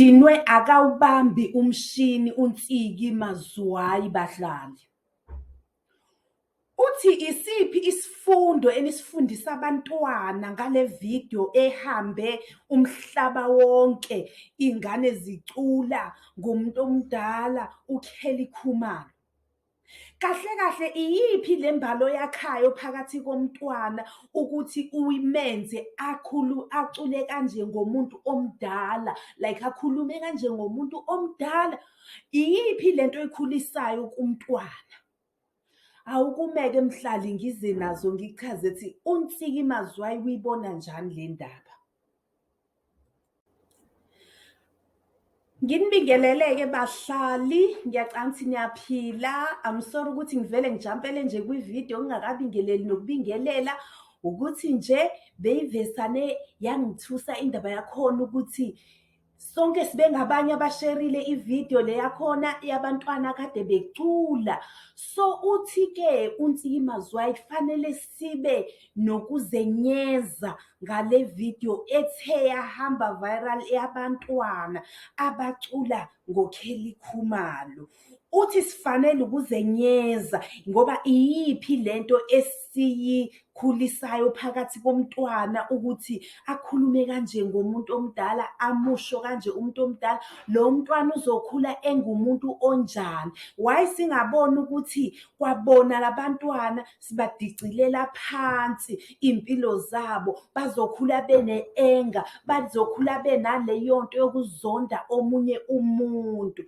Udinwe akawubambi umshini uNtsiki Mazwai bahlali. Uthi isiphi isifundo enisifundisa abantwana ngale vidiyo ehambe umhlaba wonke, iy'ngane zicula ngomuntu omdala uKelly Khumalo? Kahle kahle iyiphi le mbali oyakhayo phakathi komntwana ukuthi umenze acule kanje ngomuntu omdala, like akhulume kanje ngomuntu omdala? Iyiphi lento oyikhulisayo kumntwana? Awukume-ke mhlali ngize nazo ngikuchaze ukuthi uNtsiki Mazwai uyibona njani le ndaba. Nginibingelele-ke bahlali, ngiyacabanga ukuthi niyaphila. I'm sorry ukuthi ngivele ngijampele nje kwividiyo ngingakabingeleli nokubingelela, ukuthi nje beyivesane yangithusa indaba yakhona ukuthi sonke sibe ngabanye abasherile ividiyo le yakhona yabantwana kade becula. So uthi-ke uNtsiki Mazwai kufanele sibe nokuzenyeza ngale video ethe yahamba viral yabantwana abacula ngoKelly Khumalo. Uthi sifanele ukuzenyeza ngoba iyiphi lento esiyikhulisayo phakathi komntwana ukuthi akhulume kanje ngomuntu omdala, amusho kanje umuntu omdala, lo mntwana uzokhula engumuntu onjani? Why singaboni ukuthi kwabona labantwana sibadicilela phansi iy'mpilo zabo, bazokhula bene-anger, bazokhula benaleyo nto yokuzonda omunye umuntu.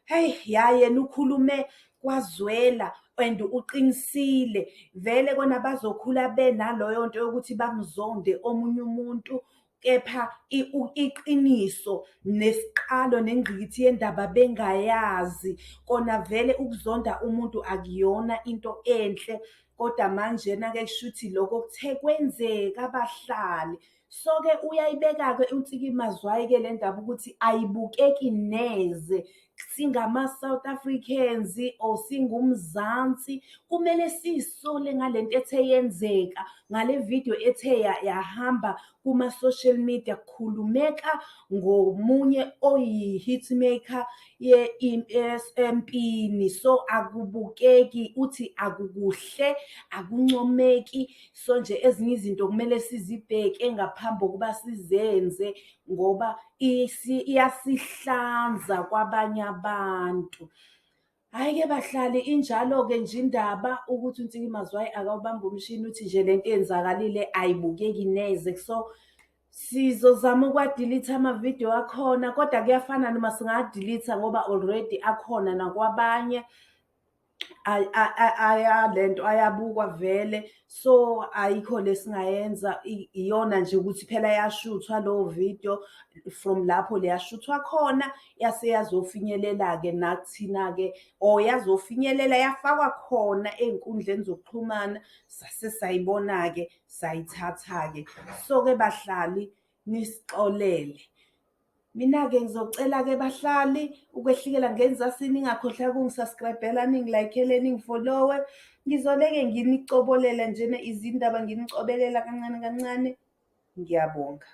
Heyi, ya yena ukhulume kwazwela and uqinisile. Vele kona bazokhula benaloyo nto yokuthi bamzonde omunye umuntu, kepha iqiniso nesiqalo nengqikithi yendaba bengayazi. Kona vele ukuzonda umuntu akuyona into enhle, kodwa manjena-ke kushuthi lokho kuthe kwenzeka abahlali. So-ke uyayibeka-ke uNtsiki Mazwai-ke le ndaba ukuthi ayibukeki neze singama-South Africans or singuMzansi kumele siy'sole ngale nto ethe yenzeka ngale video ethe yahamba kuma-social media kukhulumeka ngomunye oyi-hitmaker empini. So akubukeki, uthi akukuhle, akuncomeki. So nje ezinye izinto kumele sizibheke ngaphambi kokuba sizenze ngoba iyasihlanza kwabanye abantu. Hhayi-ke bahlali injalo-ke nje indaba ukuthi uNtsiki Mazwai akawubambi umshini uthi nje lento eyenzakalile ayibukeki neze. So sizozama ukuwa-delete-a amavidiyo akhona kodwa kuyafana noma singawa-delete-a ngoba already akhona nakwabanye. Ayalento ayabukwa vele, so ayikho le esingayenza iyona nje ukuthi phela yashuthwa leyo video from lapho le yashuthwa khona yase yazofinyelela-ke nakuthina-ke or yazofinyelela yafakwa khona ey'nkundleni zokuxhumana sase sayibona-ke sayithatha-ke. So-ke bahlali nisixolele. Mina-ke ngizocela-ke bahlali ukwehlikela ngenzasi ningakhohlwa ukungi-subscribe-ela, ningi-like-ele, ningi-follow-e. Ngizoleke nginicobolela njena izindaba nginicobelela kancane kancane. Ngiyabonga.